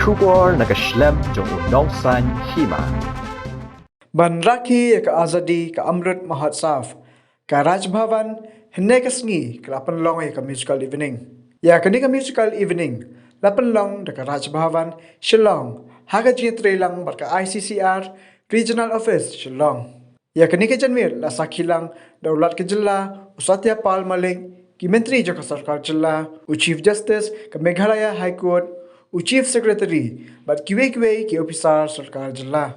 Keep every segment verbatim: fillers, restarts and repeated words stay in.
Khubor na ka shlem jong u nongsan hima. Ban rakhe ïa ka Azadi ka Amrut Mahotsav, ka Raj Bhavan hynne ka sngi ka la pynlong ïa ka musical evening. Ïa kane ka musical evening la pynlong da ka Raj Bhavan Shillong ha ka jingïatreilang bad ka I C C R Regional Office Shillong. Ïa kane ka janmiet la sakhi lang da u Lat ka jylla u Satya Pal Malik, ki myntri jong ka sorkar jylla, u Chief Justice ka Meghalaya High Court, u Chief Secretary bad kiwei kiwei ki ophisar sorkar jylla.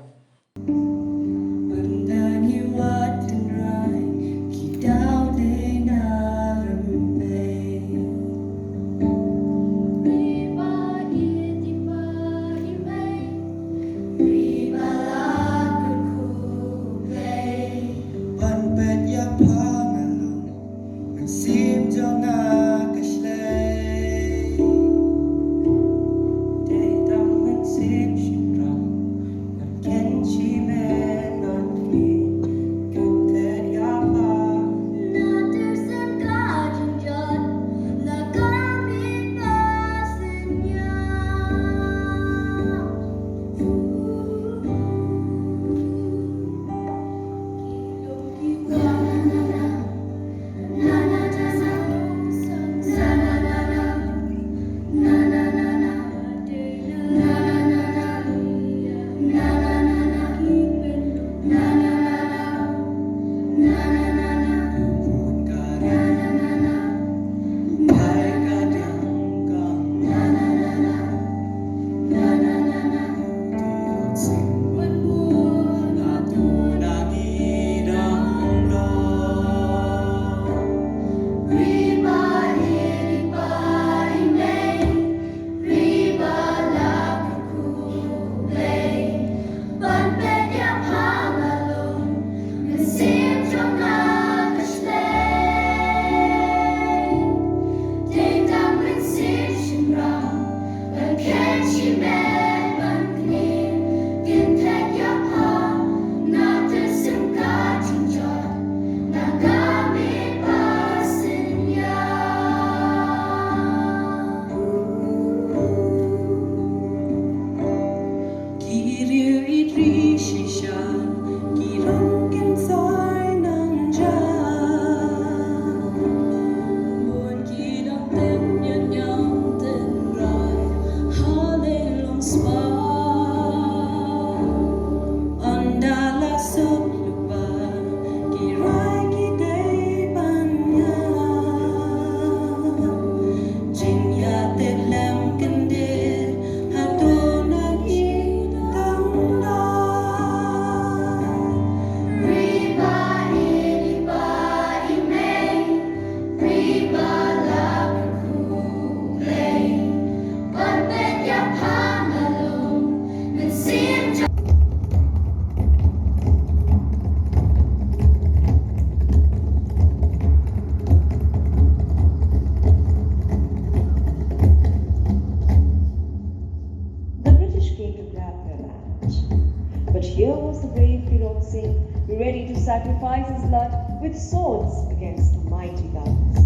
The British came to grab their land. But here was the brave Tirot Singh, ready to sacrifice his blood with swords against the mighty Gauls.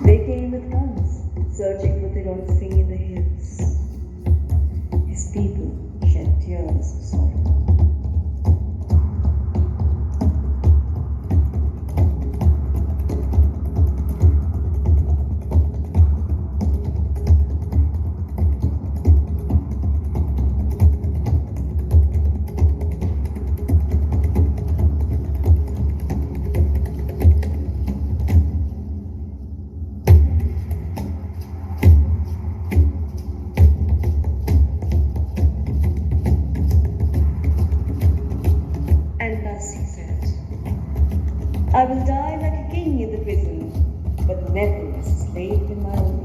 They came with guns, searching for Tirot Singh in the hills. His people shed tears of sorrow. And thus he said, "I will die like a king in the prison, but never as a slave in my own